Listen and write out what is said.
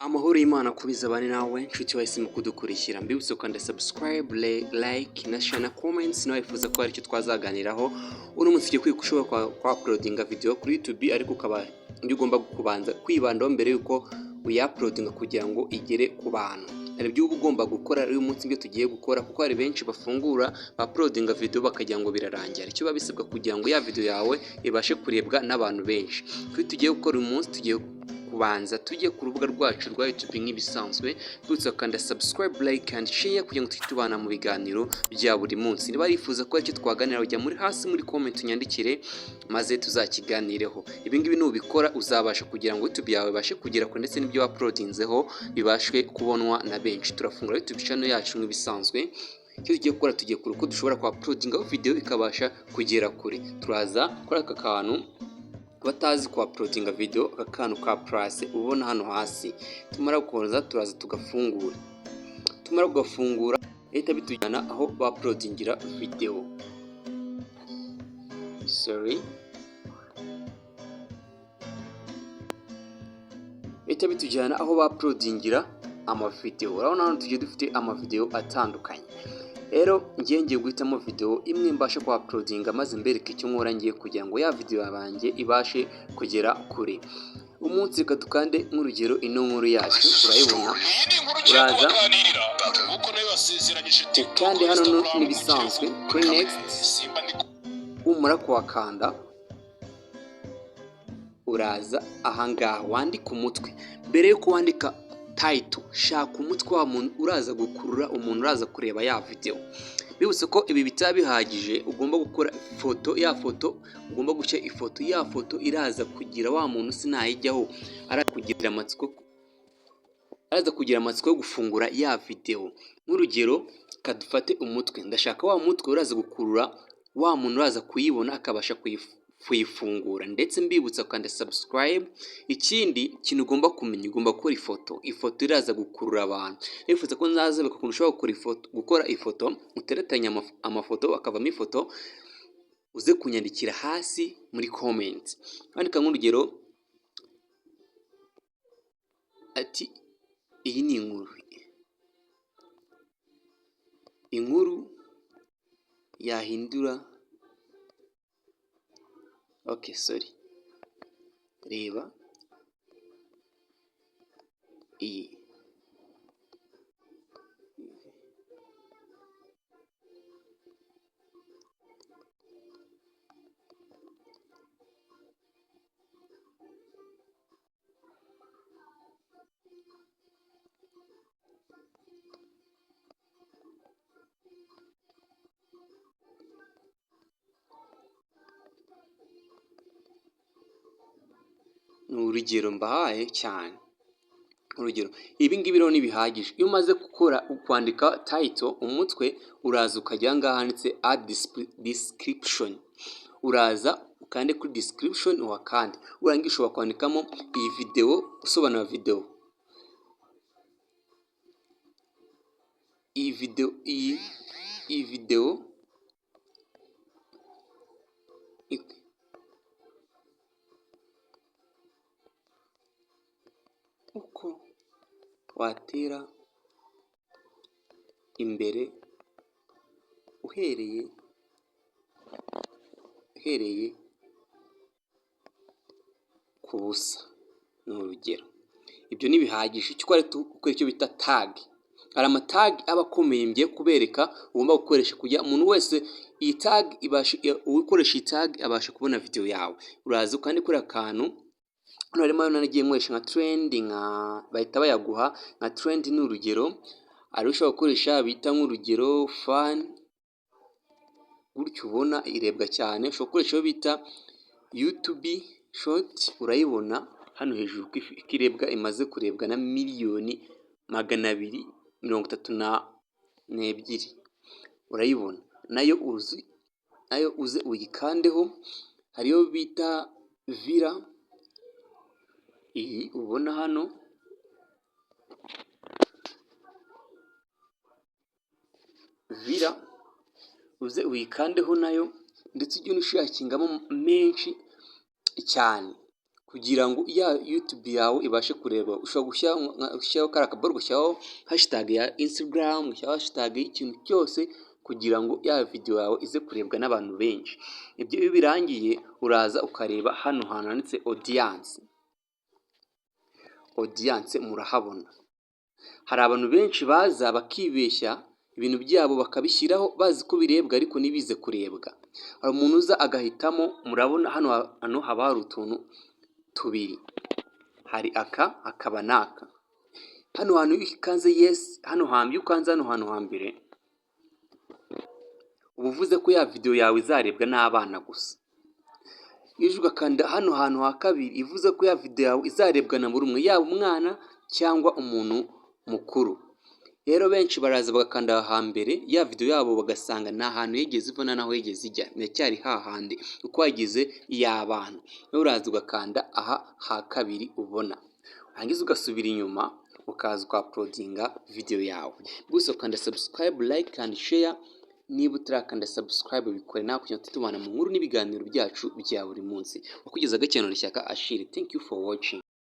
Amahoro y'Imana akomeze abane nawe nshuti wahisemo kudukurikira. Mbibutse gukanda subscribe, like na share na comments, nawe wifuza ko hari icyo twazaganiraho. Uno munsi tugiye kwiga uko ushobora kwa uploadinga video kuri YouTube, ariko ukaba ibyo ugomba kubanza kwibandaho mbere yuko uyauploadinga kugira ngo igere ku bantu. Hari ibyo uba ugomba gukora. Uyu munsi ibyo tugiye gukora, kuko hari benshi bafungura bauploadinga video bakagira ngo birarangira. Hari icyo biba bisabwa kugira ngo ya video yawe ibashe kurebwa n'abantu benshi. Icyo tugiye gukora uyu munsi, tugiye kubanza tujye ku rubuga rwacu rwa YouTube nk'ibisanzwe. Twibutsa gukanda subscribe, like and share kugira ngo tujye tubana mu biganiro bya buri munsi. Niba wifuza ko hari icyo twaganira, ujya muri hasi muri comment unyandikire maze tuzakiganireho. Ibi ngibi nubikora uzabasha kugira ngo YouTube yawe ibashe kugera kure, ndetse n'ibyo wauploadinzeho bibashe kubonwa na benshi. Turafungura YouTube channel yacu nk'ibisanzwe. Icyo tugiye gukora, tugiye kureba uko dushobora kuuploadingaho video ikabasha kugera kure. Turaza kuri aka kantu, batazi kuuploadinga video, aka kantu ka plus ubona hano hasi. Tumara gukomeza turaza tugafungura. Tumara kugafungura ihita bitujyana aho bauploadingira video, sorry, bihita bitujyana aho bauploadingira amavideo. Urabona hano tugiye dufite amavideo atandukanye. Rero ngiye guhitamo video imwe mbashe kuuploadinga, maze mbereke icyo nkora ngiye kugira ngo ya video yanjye ibashe kugera kure. Umunsi reka dukande nk'urugero ino nkuru yacu, urayibona. Uraza kandi hano n'ibisanzwe kuri next. Umara kuhakanda uraza ahangaha wandika umutwe. Mbere yuko wandika title, shaka umutwe wa muntu uraza gukurura umuntu uraza kureba ya video. Bibutse ko ibi bitaba bihagije, ugomba gukora ifoto. Ya foto ugomba gushyira ifoto, ya foto iraza kugira wa muntu sinayijyaho araza kugira amatsiko yo gufungura ya videwo. Nk'urugero kadufate umutwe, ndashaka wa mutwe uraza gukurura wa muntu uraza kuyibona akabasha kuyifungura. Ndetse mbibutsa gukanda subscribe. Ikindi kintu ugomba kumenya, ugomba gukora ifoto, ifoto iraza gukurura abantu. Nifuza ko nzabereka ukuntu ushobora gukora ifoto, uteretanya amafoto akavamo ifoto, uze kunyandikira hasi muri comment. Wandika nk'urugero ati: "Iyi ni inkuru yahindura", okay, sorry, reba iyi. Ni urugero mbahaye cyane, urugero. Ibi ngibi rero ntibihagije. Iyo umaze gukora kwandika title, umutwe, uraza ukajya aha ngaha handitse add description. Uraza ukande kuri description, uhakande. Urangiza ushobora kwandikamo iyi videwo, usobanura videwo, iyi videwo, iyi videwo uko watera imbere uhereye ku busa, ni urugero. Ibyo ntibihagije, icyo ukora, ukora icyo bita tag. Hari amatag aba akomeye ngiye kubereka ugomba gukoresha kugira umuntu wese iyi tag ibasha, ukoresha iyi tag abasha kubona video yawe. Uraza ukande kuri akantu hano, harimo ayo nagiye nkoresha nka trend, nka bahita bayaguha nka trend, ni urugero. Hari ushobora gukoresha bita nk'urugero fun, gutyo ubona irebwa cyane. Ushobora gukoresha iyo bita YouTube Short, urayibona hano hejuru ko irebwa, imaze kurebwa na 232,000,000, urayibona nayo. Uzi nayo, uze uyikandeho. Hariyo bita viral, iyi ubona hano. Viral, uze uyikandeho nayo, ndetse ujye unashakingamo menshi cyane kugira Kugira ngo ya YouTube yawe ibashe kureba, ushobora gushyiraho kariya kaboro, ugashyiraho hashtag ya Instagram, ugashyiraho hashtag y'ikintu cyose kugira ngo ya video yawe ize kurebwa n'abantu benshi. Ibyo iyo birangiye, uraza ukareba hano hantu handitse audience. Audience murahabona. Hari abantu benshi baza bakibeshya, ibintu byabo bakabishyiraho bazi ko birebwa ariko ntibize kurebwa. Hari umuntu uza agahitamo, murabona hano hantu haba hari utuntu tubiri, hari aka, hakaba n'aka. Hano hantu iyo ukanze yes, hano hantu iyo ukanze hano hantu hambere, uba uvuze ko ya video yawe izarebwa n'abana gusa. Iyo uje ugakanda hano hantu ha kabiri, ivuze ko ya video yawe izarebwa na buri umwe, yaba umwana cyangwa umuntu mukuru. Rero benshi baraza bagakanda aha hambere, ya video yabo bagasanga nta hantu yigeze iva nta n'aho yigeze ijya, iracyari hahandi kuko wayigize iy'abana. Nawe uraza ugakanda aha ha kabiri ubona, warangiza ugasubira inyuma, ukaza uka uploadinga video yawe. Gusa ukanda subscribe, like and share. Niba utarakanda subscribe, bikore nawe kugira ngo tubana mu nkuru n'ibiganiro byacu bya buri munsi. Wakugezaho ikiganiro Shyaka Ashiri. Thank you for watching.